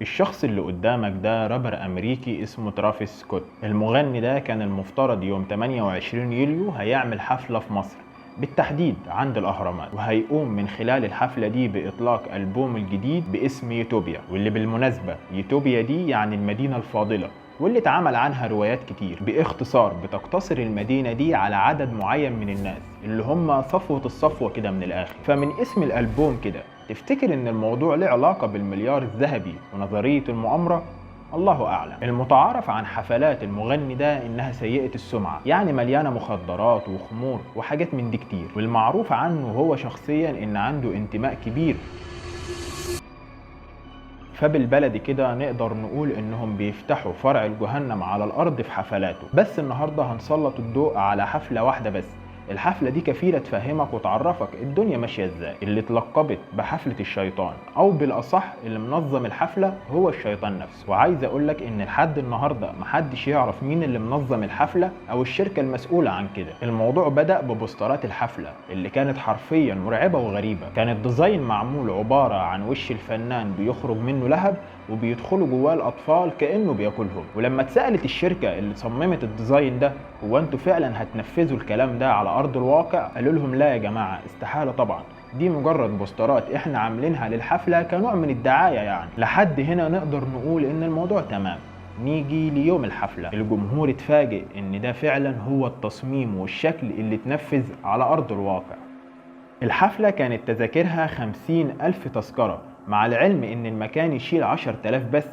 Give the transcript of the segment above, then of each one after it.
الشخص اللي قدامك ده رابر امريكي اسمه ترافيس سكوت. المغني ده كان المفترض يوم 28 يوليو هيعمل حفلة في مصر، بالتحديد عند الأهرامات، وهيقوم من خلال الحفلة دي بإطلاق ألبوم الجديد باسم يوتوبيا، واللي بالمناسبة يوتوبيا دي يعني المدينة الفاضلة، واللي اتعمل عنها روايات كتير. باختصار بتقتصر المدينة دي على عدد معين من الناس اللي هم صفوة الصفوة كده من الآخر. فمن اسم الألبوم كده تفتكر ان الموضوع له علاقة بالمليار الذهبي ونظرية المؤامرة؟ الله أعلم. المتعارف عن حفلات المغني ده إنها سيئة السمعة، يعني مليانة مخدرات وخمور وحاجات من دي كتير، والمعروف عنه هو شخصيا إن عنده انتماء كبير، فبالبلدي كده نقدر نقول إنهم بيفتحوا فرع الجهنم على الأرض في حفلاته. بس النهاردة هنسلط الضوء على حفلة واحدة بس، الحفلة دي كفيلة تفهمك وتعرفك الدنيا ماشية ازاي، اللي اتلقبت بحفلة الشيطان، او بالاصح اللي منظم الحفلة هو الشيطان نفسه. وعايز اقولك ان لحد النهاردة محدش يعرف مين اللي منظم الحفلة او الشركة المسؤولة عن كده. الموضوع بدأ ببوسترات الحفلة اللي كانت حرفيا مرعبة وغريبة. كان ال design معمول عبارة عن وش الفنان بيخرج منه لهب وبيدخلوا جواه الاطفال كانه بياكلهم. ولما اتسالت الشركة اللي صممت ال design ده هو انتوا فعلا هتنفذوا الكلام ده على ارض الواقع، قالوا لهم لا يا جماعة، استحالة طبعا، دي مجرد بوسترات احنا عاملينها للحفله كنوع من الدعاية يعني. لحد هنا نقدر نقول ان الموضوع تمام. نيجي ليوم الحفلة، الجمهور اتفاجئ ان ده فعلا هو التصميم والشكل اللي اتنفذ على ارض الواقع. الحفلة كانت تذاكرها 50,000 تذكرة، مع العلم ان المكان يشيل 10,000 بس،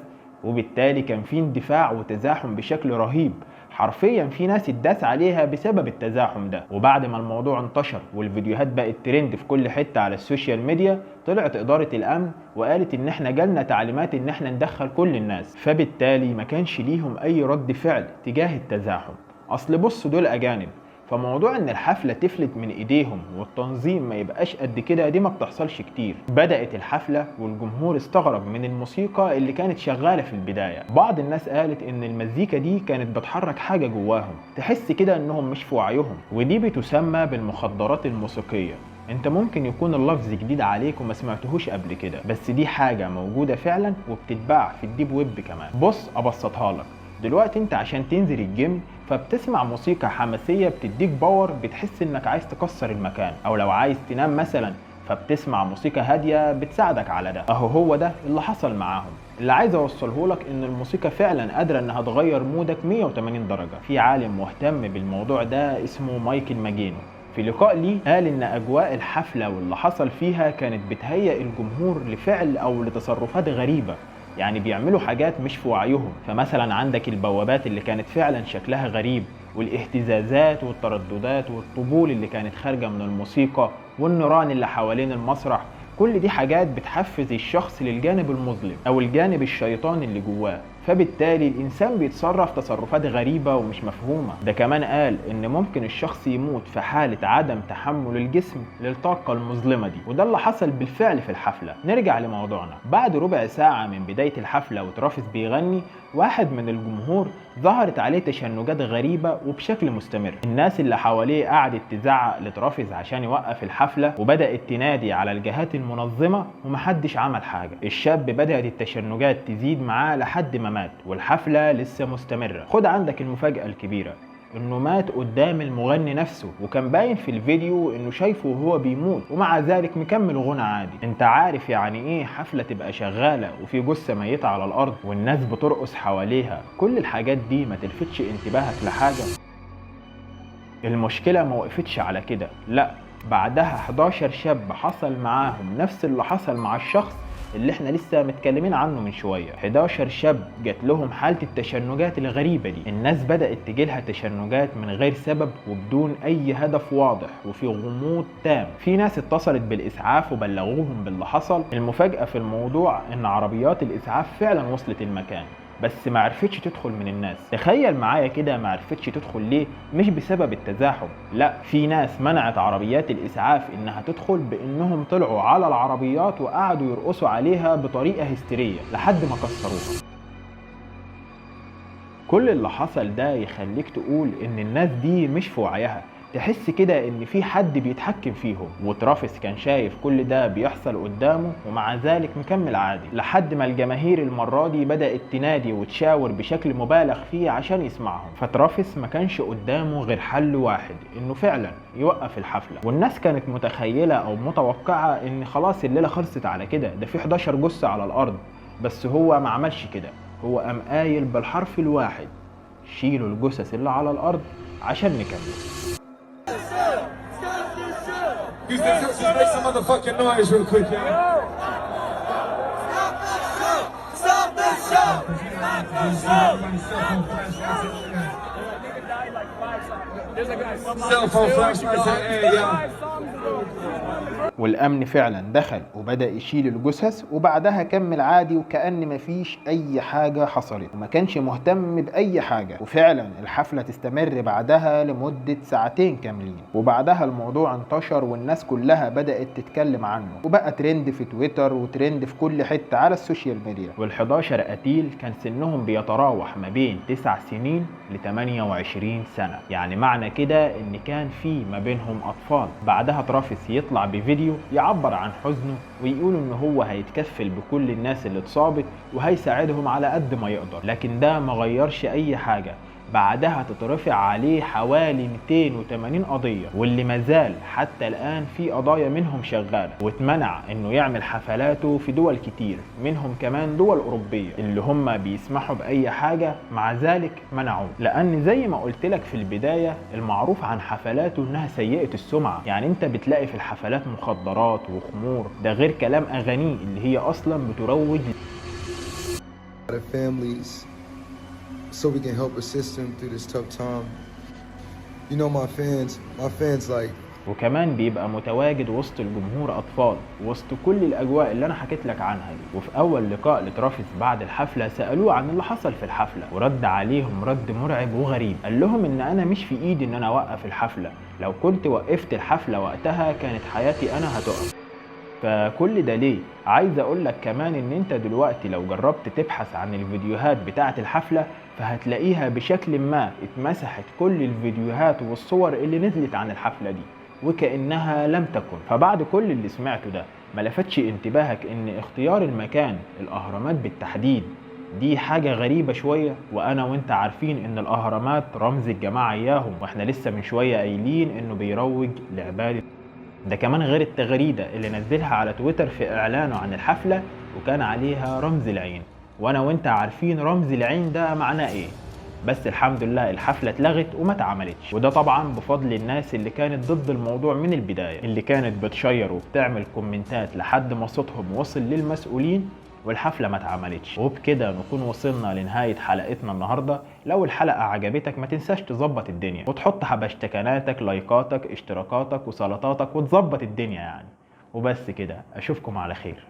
وبالتالي كان في اندفاع وتزاحم بشكل رهيب، حرفيا في ناس اتداس عليها بسبب التزاحم ده. وبعد ما الموضوع انتشر والفيديوهات بقت ترند في كل حتة على ال social media، طلعت إدارة الأمن وقالت إن احنا جالنا تعليمات إن احنا ندخل كل الناس، فبالتالي ما كانش ليهم أي رد فعل تجاه التزاحم. أصل بص دول أجانب، فموضوع ان الحفلة تفلت من ايديهم والتنظيم ما يبقاش قد كده دي ما بتحصلش كتير. بدأت الحفلة والجمهور استغرب من الموسيقى اللي كانت شغالة في البداية. بعض الناس قالت ان المزيكا دي كانت بتحرك حاجة جواهم، تحس كده انهم مش في وعيهم، ودي بتسمى بالمخدرات الموسيقية. انت ممكن يكون اللفظ جديد عليك وما سمعتهوش قبل كده، بس دي حاجة موجودة فعلا وبتتباع في ال deep web كمان. بص ابسطها لك دلوقتي، انت عشان تنزل الجيم فبتسمع موسيقى حماسية بتديك power، بتحس انك عايز تكسر المكان، او لو عايز تنام مثلا فبتسمع موسيقى هادية بتساعدك على ده. اهو هو ده اللي حصل معاهم. اللي عايز اوصله لك ان الموسيقى فعلا قادرة انها تغير mood ك 180 درجة. في عالم مهتم بالموضوع ده اسمه مايكل ماجينو، في لقاء ليه قال ان اجواء الحفلة واللي حصل فيها كانت بتهيئ الجمهور لفعل او لتصرفات غريبة، يعني بيعملوا حاجات مش في وعيهم. فمثلا عندك البوابات اللي كانت فعلا شكلها غريب، والاهتزازات والترددات والطبول اللي كانت خارجة من الموسيقى، والنيران اللي حوالين المسرح، كل دي حاجات بتحفز الشخص للجانب المظلم او الجانب الشيطاني اللي جواه، فبالتالي الانسان بيتصرف تصرفات غريبة ومش مفهومة. ده كمان قال ان ممكن الشخص يموت في حالة عدم تحمل الجسم للطاقة المظلمة دي، وده اللي حصل بالفعل في الحفلة. نرجع لموضوعنا. بعد ربع ساعة من بداية الحفلة وترافيس بيغني، واحد من الجمهور ظهرت عليه تشنجات غريبة وبشكل مستمر. الناس اللي حواليه قعدت تزعق لترافيس عشان يوقف الحفلة، وبدأت تنادي على الجهات المنظمة، ومحدش عمل حاجة. الشاب بدأت التشنجات تزيد معاه لحد ما مات، والحفلة لسه مستمرة. خد عندك المفاجأة الكبيرة، انه مات قدام المغني نفسه، وكان باين في الفيديو انه شايفه وهو بيموت، ومع ذلك مكمل غنى عادي. انت عارف يعني ايه حفلة تبقى شغالة وفي جثة ميتة على الارض والناس بترقص حواليها؟ كل الحاجات دي ما تلفتش انتباهك لحاجة؟ المشكلة ما وقفتش على كده، لا، بعدها 11 شاب حصل معاهم نفس اللي حصل مع الشخص اللي احنا لسه متكلمين عنه من شوية. 11 شاب جات لهم حالة التشنجات الغريبة دي. الناس بدأت تجيلها تشنجات من غير سبب وبدون أي هدف واضح وفي غموض تام. في ناس اتصلت بالإسعاف وبلغوهم باللي حصل. المفاجأة في الموضوع إن عربيات الإسعاف فعلا وصلت المكان، بس ما عرفتش تدخل من الناس. تخيل معايا كده، ما عرفتش تدخل ليه؟ مش بسبب التزاحم، لا، في ناس منعت عربيات الإسعاف إنها تدخل بإنهم طلعوا على العربيات وقعدوا يرقصوا عليها بطريقة هستيرية لحد ما كسروها. كل اللي حصل ده يخليك تقول إن الناس دي مش في وعيها، تحس كده ان في حد بيتحكم فيهم. وترافيس كان شايف كل ده بيحصل قدامه ومع ذلك مكمل عادي، لحد ما الجماهير المرة دي بدأت تنادي وتشاور بشكل مبالغ فيه عشان يسمعهم. فترافيس ما كانش قدامه غير حل واحد، انه فعلا يوقف الحفلة. والناس كانت متخيلة او متوقعة ان خلاص الليلة خلصت على كده، ده في 11 جثة على الارض، بس هو ما عملش كده. هو قام قايل بالحرف الواحد: شيلوا الجثث اللي على الارض عشان نكمل. Houston, Texas, make some motherfucking noise real quick, y'all. Stop the show! Stop the show! Cell phone flashlights in the air, y'all. والأمن فعلا دخل وبدأ يشيل الجثث، وبعدها كمل عادي وكأن مفيش أي حاجة حصلت، وما كانش مهتم بأي حاجة. وفعلا الحفلة تستمر بعدها لمدة ساعتين كاملين، وبعدها الموضوع انتشر والناس كلها بدأت تتكلم عنه، وبقى ترند في تويتر وترند في كل حتة على ال social media. وال11 قتيل كان سنهم بيتراوح ما بين 9 سنين ل 28 سنة، يعني معنى كده ان كان في ما بينهم اطفال. بعدها ترافيس يطلع بفيديو يعبر عن حزنه ويقول ان هو هيتكفل بكل الناس اللي اتصابت وهيساعدهم على قد ما يقدر، لكن ده ما غيرش اي حاجة. بعدها تترفع عليه حوالي 280 قضية، واللي مازال حتى الآن في قضايا منهم شغالة، واتمنع انه يعمل حفلاته في دول كتير، منهم كمان دول أوروبية اللي هم بيسمحوا بأي حاجة، مع ذلك منعوه، لأن زي ما قلت لك في البداية المعروف عن حفلاته انها سيئة السمعة. يعني انت بتلاقي في الحفلات مخدرات وخمور، ده غير كلام أغانيه اللي هي أصلا بتروج Their families so we can help assist them through this tough time. My fans like وكمان بيبقى متواجد وسط الجمهور أطفال وسط كل الأجواء اللي أنا حكيت لك عنها دي. وفي أول لقاء لترافيس بعد الحفلة سألوه عن اللي حصل في الحفلة، ورد عليهم رد مرعب وغريب، قال لهم إن أنا مش في إيدي إن أنا أوقف الحفلة، لو كنت وقفت الحفلة وقتها كانت حياتي أنا هتقف. فكل ده ليه؟ عايز اقول لك كمان ان انت دلوقتي لو جربت تبحث عن الفيديوهات بتاعة الحفلة فهتلاقيها بشكل ما اتمسحت كل الفيديوهات والصور اللي نزلت عن الحفلة دي وكأنها لم تكن. فبعد كل اللي سمعته ده ما لفتش انتباهك ان اختيار المكان الاهرامات بالتحديد دي حاجة غريبة شوية؟ وانا وانت عارفين ان الاهرامات رمز الجماعة اياهم، واحنا لسه من شوية قايلين انه بيروج لعبادة ده، كمان غير التغريدة اللي نزلها على تويتر في اعلانه عن الحفلة وكان عليها رمز العين، وانا وانت عارفين رمز العين ده معناه ايه. بس الحمد لله الحفلة اتلغت وما اتعملتش، وده طبعا بفضل الناس اللي كانت ضد الموضوع من البداية، اللي كانت بتشير وبتعمل كومنتات لحد ما صوتهم وصل للمسؤولين والحفلة ما اتعملتش. وبكده نكون وصلنا لنهاية حلقتنا النهاردة. لو الحلقة عجبتك ما تنساش تظبط الدنيا وتحط حبشتكناتك، لايكاتك، اشتراكاتك وسلطاتك وتظبط الدنيا يعني. وبس كده، اشوفكم على خير.